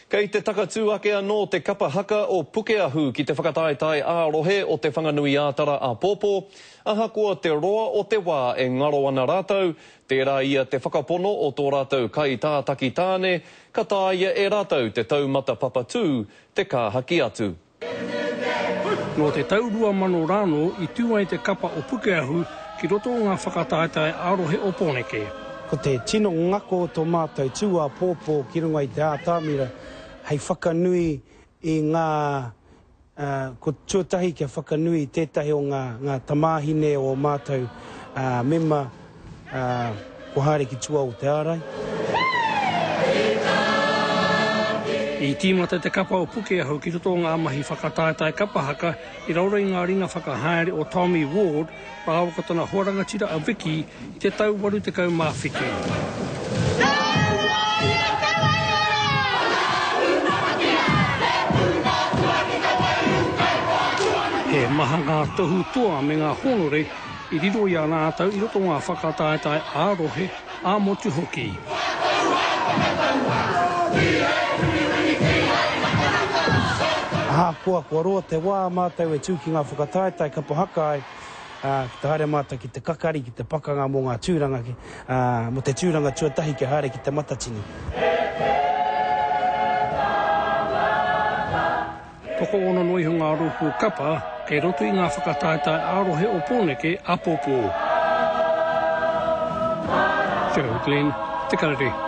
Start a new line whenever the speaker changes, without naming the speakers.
Kei te takatū ake anō te kapa haka o Pukeahu ki te whakataetae ā-rohe o Te Whanganui-ā-Tara āpōpō. Ahakoa te roa o te wā e ngaro ana rātou, tērā ia te whakapono o tō rātou kaitātaki tāne, ka taea e rātou te taumata papatū te kāhaki atu.
Nō te tau 2000 rānō i tū ai te kapa o Pukeahu ki roto o ngā whakataetae ā-rohe o Pōneke.
Ko te tino ngako o tō mātou tū āpōpō ki runga i te ātamira hei whakanui i ngā, ko tuatahi kia whakanui i tētahi o ngā, ngā tamāhine o ō mātou mema, Ā, kua haere ki tua o te ārai.
I tīmata te kapa o Pukeahu ki roto o ngā mahi whakataetae kapa haka i raro i ngā ringa whakahaere o Tommy Ward rāua ko tana hoa rangatira a Vicky i te tau 87. He maha ngā tohu toa me ngā hōnore I riro i a rātou i roto ngā whakataetae ā-rohe, ā-motu hoki.
Ahakoa kua roa te wā mātou e tū ki ngā whakataetae kapa haka ai, ā, ki te haere mātou ki te kakari, ki te pakanga mō ngā tūranga, ā, mō te tūranga tuatahi kia haere ki Te Matatini.
Tokoono noa iho ngā rōpū kapa kei roto i ngā whakataetae ā-rohe o Pōneke āpōpō. Gerald Glenn, Te Karere.